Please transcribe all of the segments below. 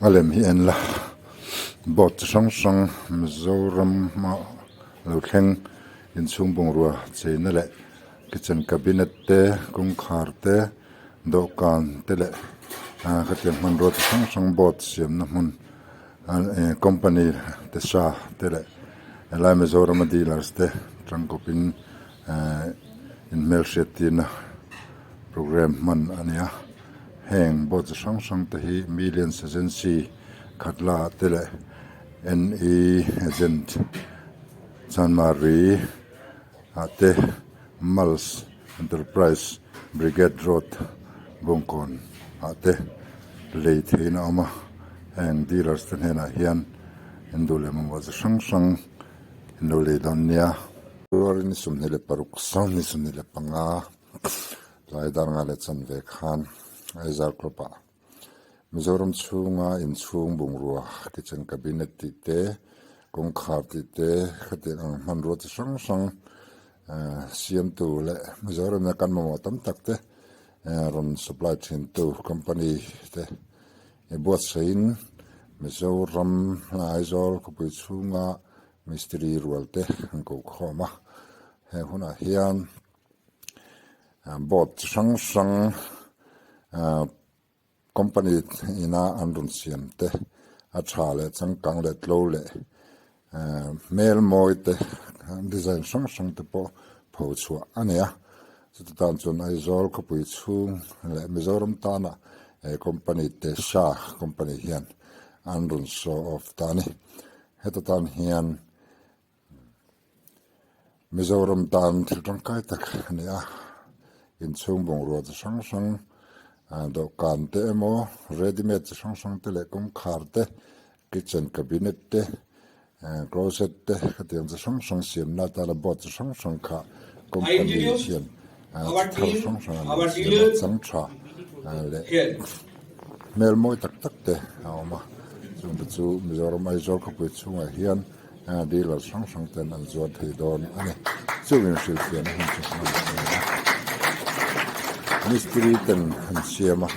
A lem hi en la board chi hrang hrang Mizoram a lo thleng inchhung bungrua cheina leh kitchen cabinet te kawngkhar te dawhkan te leh ah khatiang hmanrua chi hrang hrang board siamna hmun company te sa te leh helai Mizoram a dealers te tangkawpin ehh inhmelhriat tirna programme hman a ni a heng board chi hrang hrang te hi millions agency khatla te leh ne agent chanmari ah te mals enterprise brigade road bawngkawn ah te lei theihin a awm a heng dealers te hnenah hian in duh leh mamawh chi hrang hrang in lo lei dawn nia. February ni 26 sawmhnih 25 tlai dar nga leh chanve khan Aizawl club ah Mizoram chhunga inchhung bungrua kitchen cabinet tih te kawngkhar tih te khatiang ang hmanrua chi hrang hrang siamtu leh Mizoram ina kan mamawh tam tak te rawn supply thin tu company te i buatsaihin Mizoram Aizawl khawpui chhunga Mistiri rual te an ko khawm a, he hunah hian board chi hrang hrang ah company ina an rawn siam te a tha leh changkang leh tlo leh ah hmel mawi te design hrang hrang te pawh pho chhuah a ni a, chuti tan chuan Aizawl khawpui chhung leh Mizoram tana he company Tesha company hian an rawn show off ta a ni. Heta tan hian Mizoram tan thil tangkai tak a ni a, inchhung bungrua chi hrang hrang dawhkan te emaw ready made chi hrang hrang te leh kawngkhar te kitchen cabinet te closet te khatiang chi hrang hrang siamna atana board chi hrang hrang kha company hian chi thar hrang hrang an rawn siam a chang tha leh hmel mawi tak tak te a awm a chungte chu Mizoram Aizawl khawpui chhungah hian dealer hrang hrang ten an zuar thei dawn a ni chungin hrilhfiahna hun chu hman a ni a mistiri ten an siam a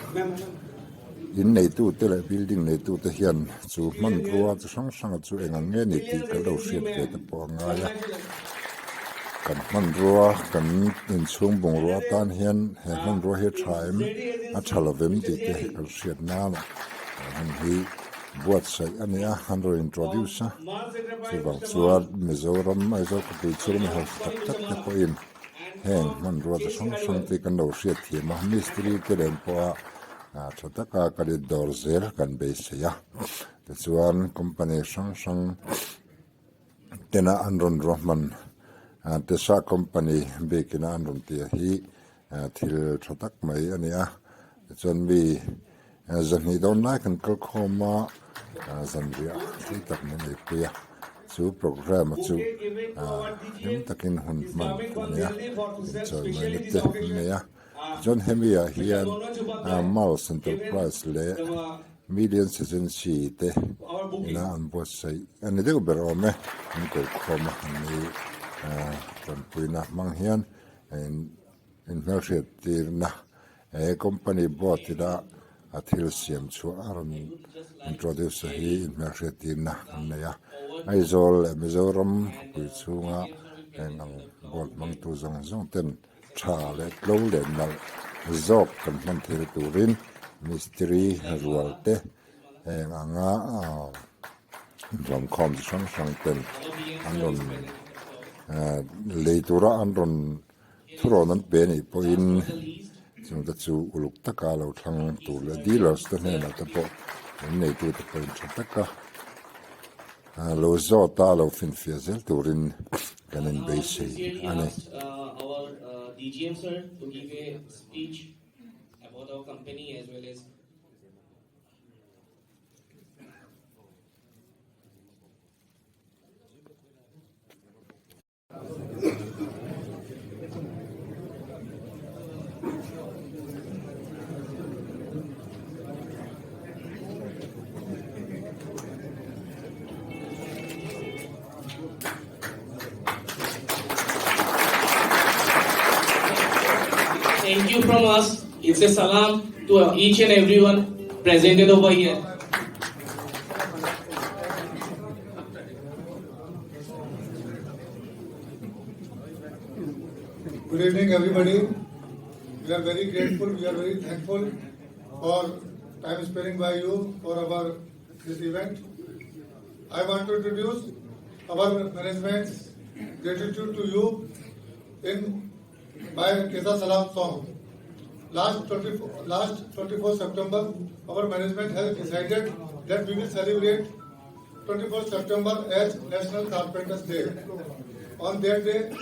in neitu te leh building neitu te hian chu hmanrua chi hrang hrang chu eng ang nge ni tih kan lo hriat ve te pawh a ngai a kan hmanrua kan inchhung bungrua atan hian he hmanrua hi a tha em a tha lo vem tih te kan hriat nan a heng hi buatsaih a ni a an rawn introduce a chuvang chuan Mizoram Aizawl khawpui chhung mi hausa tak tak te pawhin heng hmanrua chi hrang hrang te kan lo hriat thiam a mistiri te nen pawha tha taka kan indawr zel kan beisei a tichuan company hrang hrang tena an rawn ruahman Tesha company biakina an rawn tih hi thil tha tak mai a ni a tichuan mi zahnih dawn lai kan kal khawm a zanriah tui tak min eipui a chu programme a chu hlim takin hun hman a ni a inchawimawina te an nei a tichuan hemi ah hian Mars Enterprise leh Millions Agency te ina an buatsaih a ni deuh ber awm e, an ko khawm a an ni tanpuina hmang hian inhmelhriat tirna he company board ila a thil siam chhuah a rawn introduce hi inhmelhriat tirna an nei a, Aizawl leh Mizoram khawpui chhunga heng ang board hmangtu zawng zawng ten Tha leh tlo leh nalh zawk kan hman theihna turin mistiri rual te heng anga hlawmkhawm chi hrang hrang ten an rawn lei tura an rawn thurawn an pe anih pawhin chungte chu uluk taka lo thlang tur leh dealers te hnenah te pawh an neitute pawhin tha taka Lo zawt a lo finfiah zel turin kan inbeisei a ni. Thank you from us. It's a salam to each and everyone presented over here. Good evening everybody. We are very grateful, we are very thankful for time sparing by you for our this event. I want to introduce our management's gratitude to you in by Kesa Salam song. Last 24, last 24 September, our management has decided that we will celebrate 24 September as National Carpenters Day. On that day,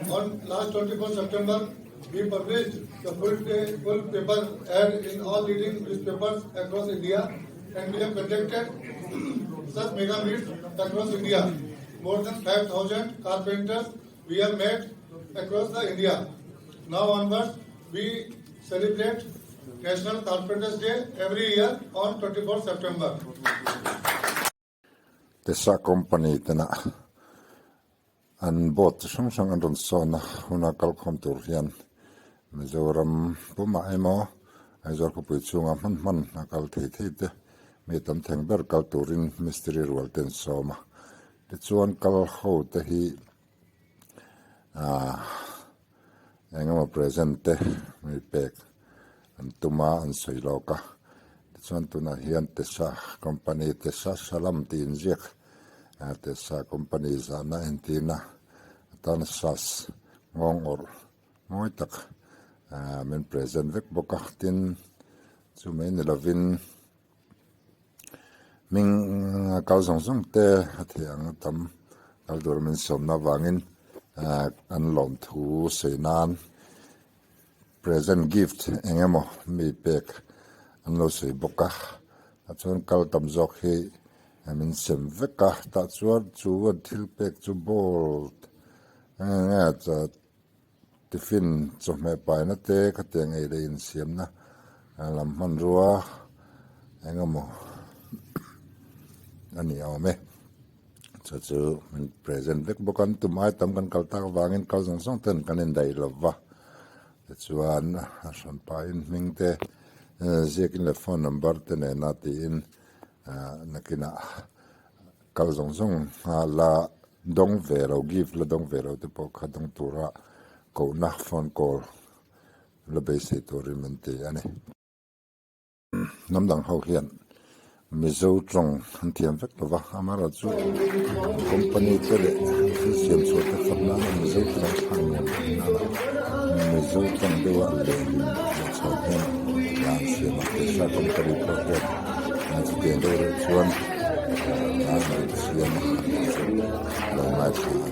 on last 24 September, we published the full, day, full paper ad in all leading newspapers across India and we have conducted such mega meets across India. More than 5,000 carpenters we have met across the India. Now onwards, we celebrate National Carpenters Day every year on 24 September. Tesa company tena an board chi hrang hrang an rawn sawn a, huna kalkhawm tur hian Mizoram pumah emaw Aizawl khawpui chhunga hman hman a kal thei thei te mi tam theng ber kal turin mistiri rual te an sawm a, tichuan kal ho te hi Aaa engemaw present te mi pek an tum a an sawi lawk a tichuan tunah hian Tesa company Tesa Salam tih inziak ah Tesa company zahna entirna atan sas nghawng awrh mawi tak ah min present vek bawk a tin chumai ni lovin. Hming kal zawng zawng te a theih ang a tam kal tur min sawmna avangin ah an lawm thu sawi nan present gift eng emaw mi pek an lo sawi bawk a tah chuan kal tam zawk hi min sem vek a tah chuan chu an thil pek chu bowl eng nge Tiffin chawhmeh paina te khatiang ei leh insiamna lam hmanrua eng emaw a ni awm e. Chu chu min present vek bawk a, an tum ai tam kan kal tak avangin kal zawng zawng ten kan indaih lo va. Tichuan a hran pahin hming te ziakin leh phone number te nena tiin nakinah Kal zawng zawng la dawng ve lo, gift la dawng ve lo te pawh kha dawng tura kohna phone call la beisei turin min ti a ni. Hnam dang ho hian Mizo tawng an thiam vek lo va, amaherawhchu company te leh thil siam chhuah te fak nana Mizo tawng thlak nuam tih nana Mizo tawng deuha lehlin leh chho hian dan siam a pawisa company pawh hian chutiang deuh reuh chuan dan an siam a tih chu lo ngaithla ang.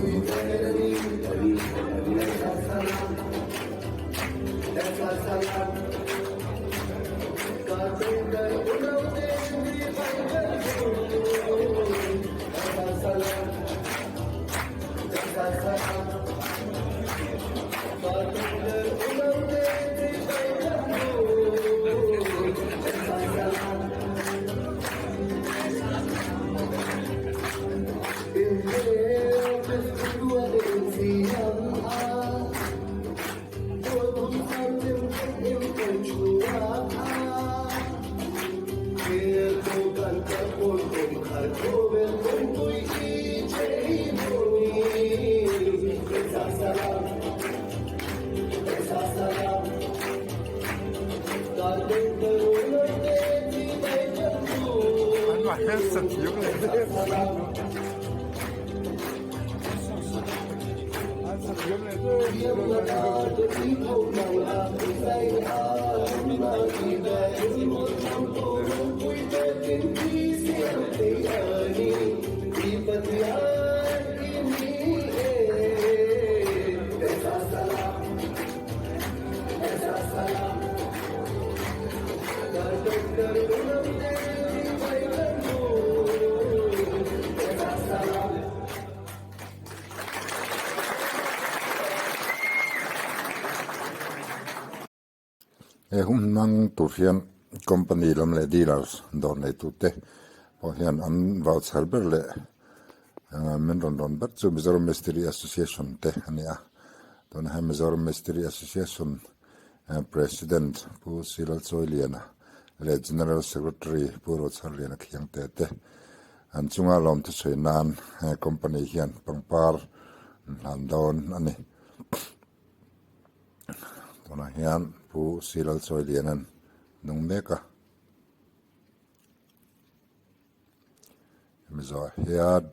He hun hmang tur hian company lam leh dealers dawr neitute pawh hian an vauchhar ber leh min rawn rawn ber chu Mizoram Mistiri Association te a ni a. Tunah hian Mizoram Mistiri Association President Pu Silal Chawiliana leh General Secretary Pu Rochharliana Khiangte te an chunga lawmthu sawi nan he company hian pangpar an hlan dawn a ni. Tunah hian Pu Silalchawiliana'n nung mek a. Hemi zawh hian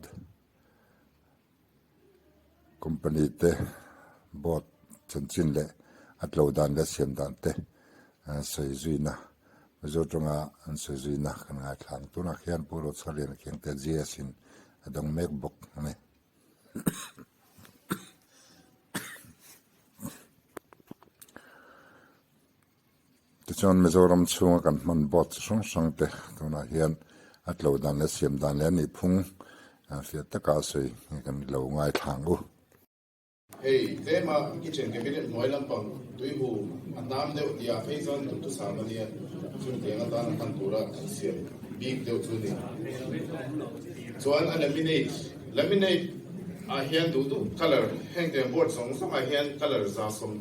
company te board chanchin leh a tlo dan leh a siam dan te sawi zuina Mizo tawnga an sawi zuina kan ngaithla ang. Tunah khian Pu Rochhaliana Khiangte GS in a dawng mek bawk a ni. Tichuan Mizoram chhunga kan hman board chi hrang hrang te tunah hian a tlo dan leh siam dan leh a nih phung fiah taka a sawi nge kan lo ngaithla ang u. Hei tlema kitchen cabinet hnuai lampang tuihu a hnam deuh tih ah phei chuan duhthusam a nia, chungtiang atan a hman tura an siam bik deuh chu a ni. Chuan a laminate, laminate ah hian duh duh colour heng tiang board zawng zawng ah hian colour 36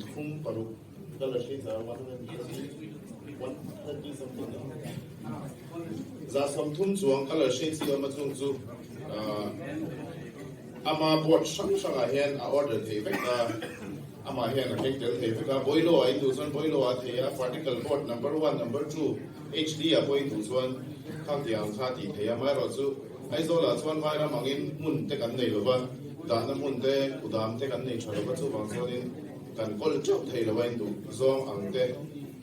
30 chuang colour shades hi awm a chung chu ama board hrang hrangah hian a order thei vek a amah hian a thleng tel thei vek a boilo ah in duh chuan boilo ah a thei a particle board number one number two HD ah pawh in duh chuan khang tih ang kha a tih thei a amaherawh chu Aizawl ah chuan vairam angin hmun te kan nei lova dahna hmun te kudam te kan nei tha lova chuvang chuanin Kan kawl teuh thei lo a in duh zawng ang te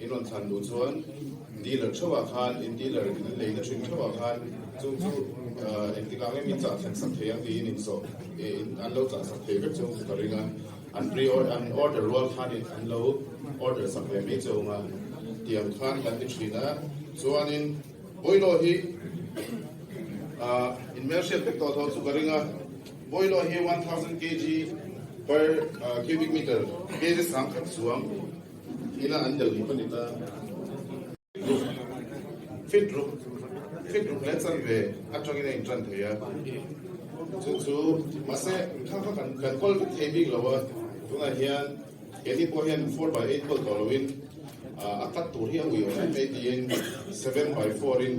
in rawn thlan duh chuan dealer theuhah khan in dealer in leina thin theuhah khan chung chu engtik ang em in chah thlen sak thei ang tiin in zawh in an lo chah sak thei vek chung chu ka ring a an pre an order rual khan in an lo order sak ve mai che awm a tiang khan kan ti thin a chuanin Boilo hi in hmelhriat vek tawh tho chu ka ring a. Boilo hi 1000 kg per cubic meter, kg 1000 chuang ina an del bawk a ni ta. Feet ruk, feet ruk leh chanve atangin a intan thei a, chu chu mahse kha kha kan kan kawl vek thei bik lo a, tunah hian keini pawh hian 4 by 8 kawl tawh loin a cut tur hi a ui awm em mai tiin 7 by 4 in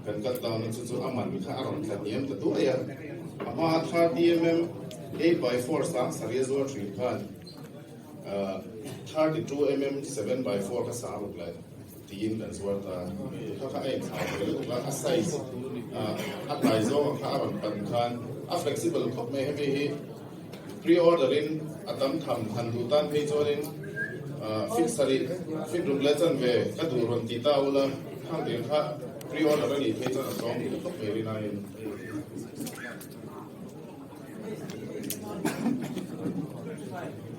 Kan cut down a chu chu a man kha a rawn tla hniam ta duai a, a hma 30mm 8x4 sang sarih a zuar thin khan 32mm 7x4 kha sang ruk leh tiin kan zuar ta kha kha a inthlau ve lutuk a, a size a tlai zawng ang kha a rawn pan khan a flexible khawp mai hemi hi pre-order in a tam tham han duh tan phei chuanin fit sarih fit ruk leh chanve ka duh rawn ti ta ula khang tiang kha Pre-order a nih phei chuan a tlawm duh khawp mai rinaiin.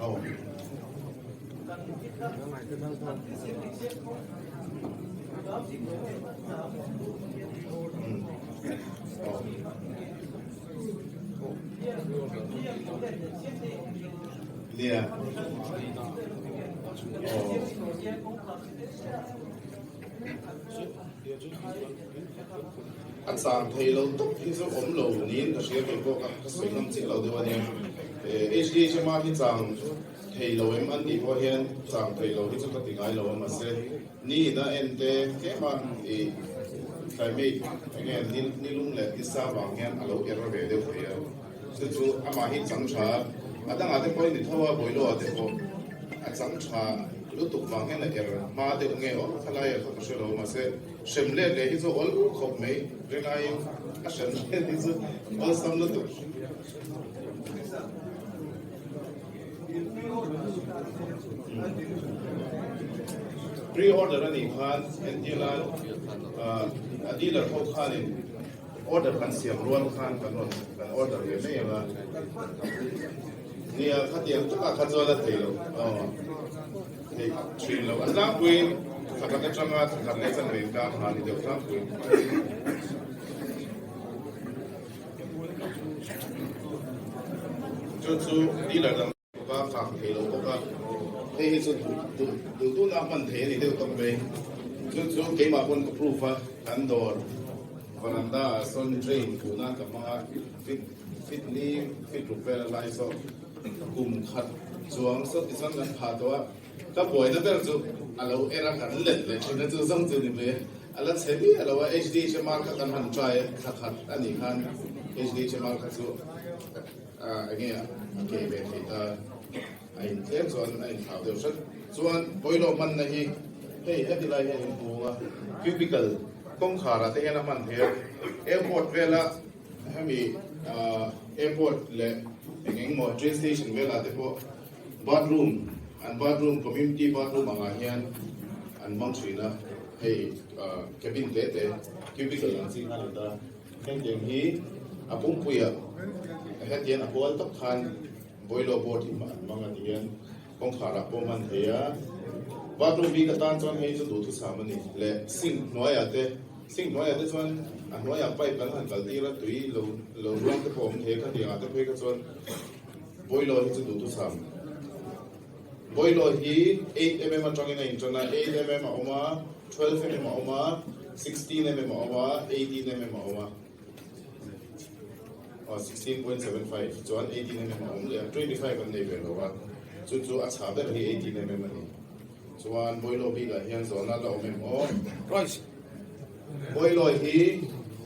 Oh. Oh. Nia. Oh. A chang thei lo tawp hi chu awm lo niin ka hria kei pawh ka sawi ngam chiah lo deuh a nia. HDHMR hi chang thei lo em an tih pawh hian chang thei lo hi chu ka ti ngai lo a mahse ni in a en te tlem a ih climate eng nge ni lum leh ni sa vang hian a lo er ve deuh thei a chu chu amah hi chang tha a dangah te pawhin ni tho a Bawilo-ah te pawh a chang tha. Lutuk vang hian a er hma deuh nge aw khalai ah kha ka hre lo mahse hrem let leh hi chu awl khawp mai rinaiin a hrem let hi chu awlsam lutuk. Pre order a nih khan entir nan a dealer ho khanin order kan siam rual khan kan rawn kan order ve mai ang a. Nia, khatiang takah kha chuan a thei lo. Aw, thei thin lo. A tlangpuiin thla khat atanga thla khat leh chanve inkar ha ni deuh tlangpui. Chu chu dealer dang bawk a, kak thei lo bawk a. Hei hi chu duh duh duhna hman thei a ni deuh tawp mai. Chu chu keimah pawn ka proof a, kan dawr veranda ah sawn drain khuhna ka hmang a. Fit fit ni fit ruk vel a lai zawk kum khat chuang saw ti chuan kan phah tawh a, ka buaina ber chu a lo er a kan let leh thin a chu zawng chu ni mai a la chhe miah lo a HDHMR kha kan han try a thla khat a nih khan HDHMR kha chu enge a ke ve thei ta a intlem chuan a inthlau deuh hret. Chuan pawilawh hmanna hi hei heti lai hian in hmu a, cubicle kawngkhar ah te hian a hman thei a, airport vela hemi airport leh eng eng maw train station velah te pawh bathroom an bathroom community bathroom angah hian an hmang thin a, hei cabin te te cubicle ang chi kha a ni ta. Hengtiang hi a pumpuiah hetiang a hual tak khan Boilo board hi an hmang a ti hian kawngkhar ah pawh hman thei a. Bathroom bik atan chuan hei chu duhthusam a ni le sink hnuaiah te sink hnuaiah te chuan a hnuaiah pipe kan han kal tir a tui lo lo ruang te pawh a awm thei a khatiang ah te phei kha chuan Boilo hi chu duhthusam Boilo hi 8mm atangin a intan a 8mm a awm a 12mm a awm a 16mm a awm a 18mm a awm a. Aw 16.75 chuan 18mm a awm leh a, 25 an nei ve lo a, chu chu a chhah ber hi 18mm a ni. Chuan Boilo bikah hian zawhna la awm em aw? Price Boilo hi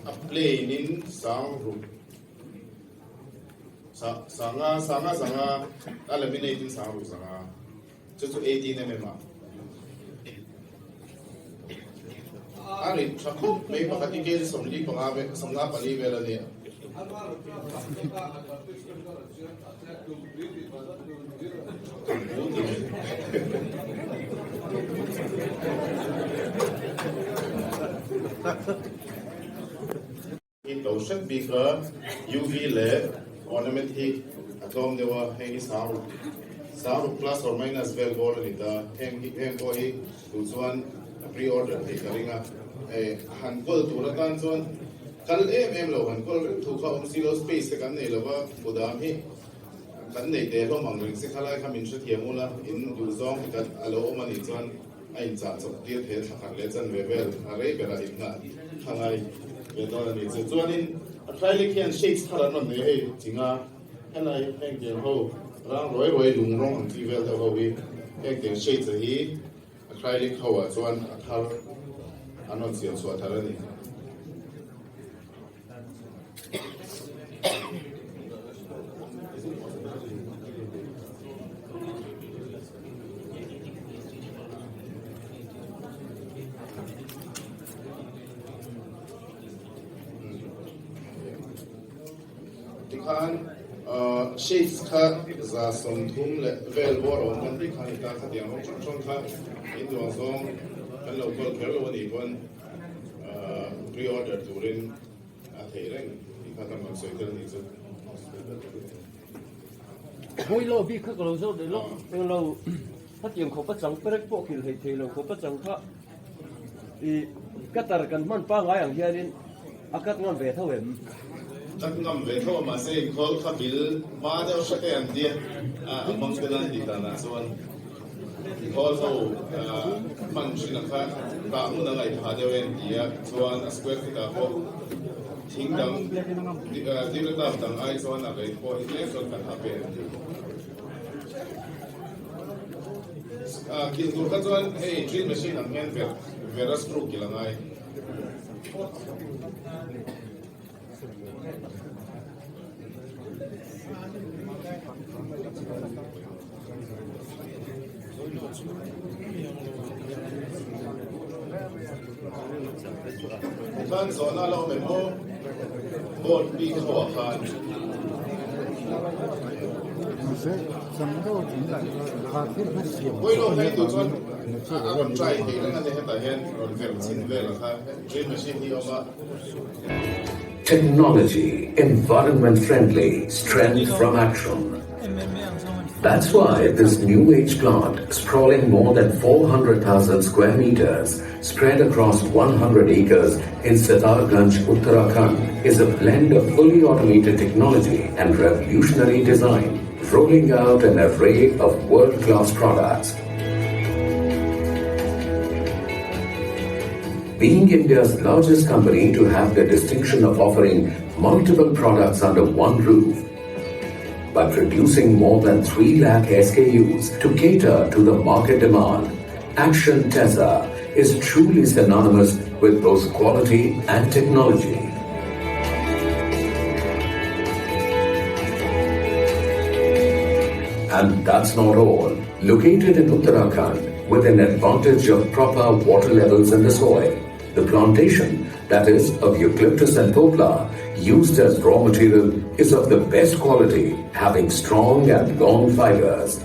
a plain in sang ruk sa sanga sanga zanga a laminate in sang ruk zanga Chu chu 18mm a a rit tha khawp mai pakhat hi kg 45 vel 54 vel a nia. Hi to hret bik a UV leh ornament hi a tlawm deuh a, heng hi sang ruk sang ruk plus or minus vel bawr a ni ta, heng hi heng pawh hi duh chuan a pre order theih ka ring a, eh han kawl tur atan chuan kal em em lo han kawl reng thu kha awm si lo space te kan nei lo va kudam hi kan nei teh hlawm ang reng si khalai kha min hrethiam ula in duh zawng hi kan a lo awm a nih chuan. A inchah chawp tir thei a thlakhat leh chan ve vel a rei berah inngah tha ngai ve dawn a ni. Chu chuanin acrylic hian shades thar an rawn nei a, hei chinga helai heng tiang ho rang ruai ruai lung rawng ang chi vel deuh ho hi heng tiang shades a hi acrylic ho ah chuan a thar an rawn siam chhuah thar a ni. Tikhan shades kha 130 leh vel bawr a awm kan tih kha a ni ta, khatiang rawng hrang hrang kha in duang zawng kan lo kawl kher lo a nih pawn Pre-order turin a theih reng tih kha kan rawn sawi tel nih chu. Boilo bik kha ka lo zawt leh lawk englo hetiang khawpa chang perek pawh khil hleih thei lo khawpa chang kha i cutter kan hman pangai ang hianin a cut ngam ve tho em? Cut ngam ve tho a mahse inkhawl kha bil hma deuh hret e an tia a hmang tel an tih danah chuan. Khawl ho hman thin a kha tah hmun a ngaihthah deuh em ti a, chuan a square feet ah pawh thing dang diratap dang ai chuan a rate pawh hi tlem chuan kan hap em ti. Kilh tur kha chuan hei drill machine ang hian vera screw kilh a ngai. Tikhan zawhna a lo awm em aw? Board bik ho ah khan. Pawilo phei tur chuan a rawn try theih reng a ni hetah hian rawn verh chhin vel a kha drill machine hi a awm a. Technology, environment friendly, strength from action. That's why this new age plant, sprawling more than 400,000 square meters, spread across 100 acres in Sitarganj, Uttarakhand, is a blend of fully automated technology and revolutionary design, rolling out an array of world-class products. Being India's largest company to have the distinction of offering multiple products under one roof, by producing more than 3 lakh SKUs to cater to the market demand, Action Tesa is truly synonymous with both quality and technology. And that's not all. Located in Uttarakhand with an advantage of proper water levels in the soil, the plantation, that is, of eucalyptus and poplar, used as raw material is of the best quality, having strong and long fibers.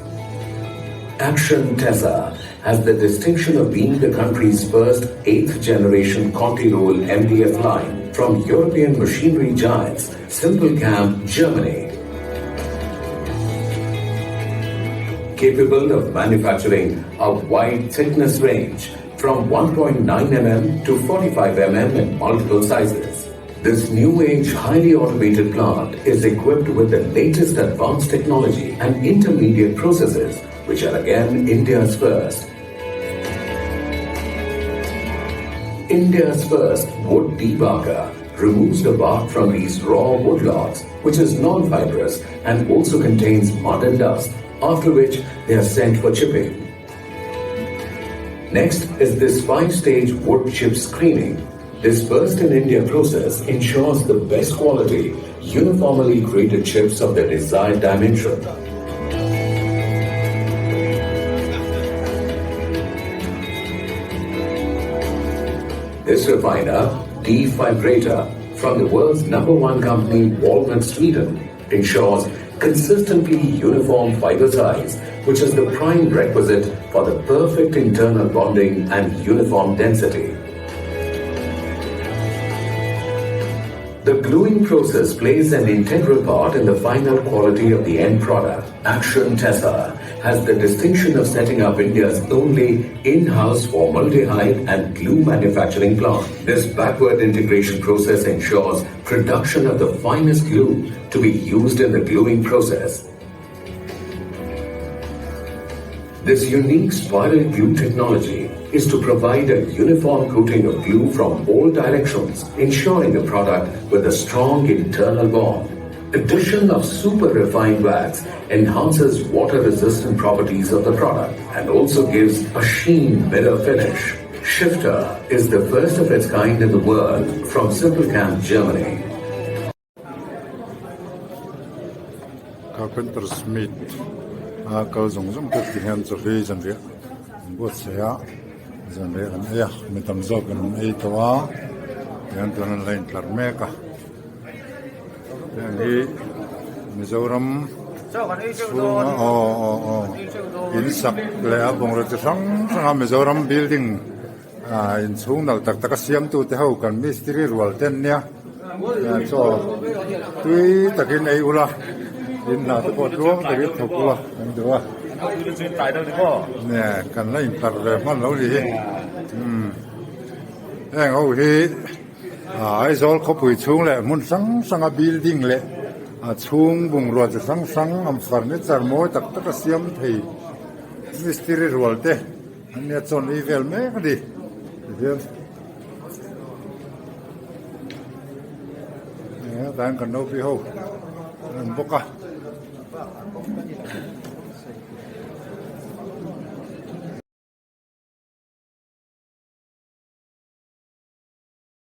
Action Tessa has the distinction of being the country's first 8th generation ContiRoll MDF line from European machinery giants Siempelkamp, Germany. Capable of manufacturing a wide thickness range from 1.9 mm to 45 mm in multiple sizes. This new age highly automated plant is equipped with the latest advanced technology and intermediate processes, which are again India's first. India's first wood debarker removes the bark from these raw wood logs, which is non-fibrous and also contains mud and dust, after which they are sent for chipping. Next is this 5-stage wood chip screening. This first in India process ensures the best quality, uniformly graded chips of the desired dimension. This refiner, defibrator, from the world's number one company, Walnut Sweden, ensures consistently uniform fiber size, which is the prime requisite for the perfect internal bonding and uniform density. The gluing process plays an integral part in the final quality of the end product. Action Tessa has the distinction of setting up India's only in-house formaldehyde and glue manufacturing plant. This backward integration process ensures production of the finest glue to be used in the gluing process. This unique spiral glue technology is to provide a uniform coating of glue from all directions, ensuring a product with a strong internal bond. Addition of super refined wax enhances water-resistant properties of the product and also gives a sheen mirror finish. Shifter is the first of its kind in the world from Siempelkamp, Germany. Carpenter Smith a kal zawng zawng te ti hian chawhlui zanriah an buatsaih a zanriah an ei a mi tam zawk in an ei tawh a tihian tun an la intlar mek a heng hi Mizoram chhunga aw aw aw in sak leh a bungraw chi hrang hrang a Mizoram building ah inchhung nalh tak tak a siamtu te ho kan mistiri rual te an nia. Chaw tui takin ei ula in hna te pawh tluang takin thawk ula kan duh a kan la intar ve hman lo ni hi heng ho hi Aizawl khawpui chhung leh hmun hrang hranga building leh a chhung bungrua chi hrang hrang ang furniture mawi tak tak a siam thei mistiri rual te an nia chawn ei vel mek a ni tihian. Hetah hian kan naupi ho an awm bawk a.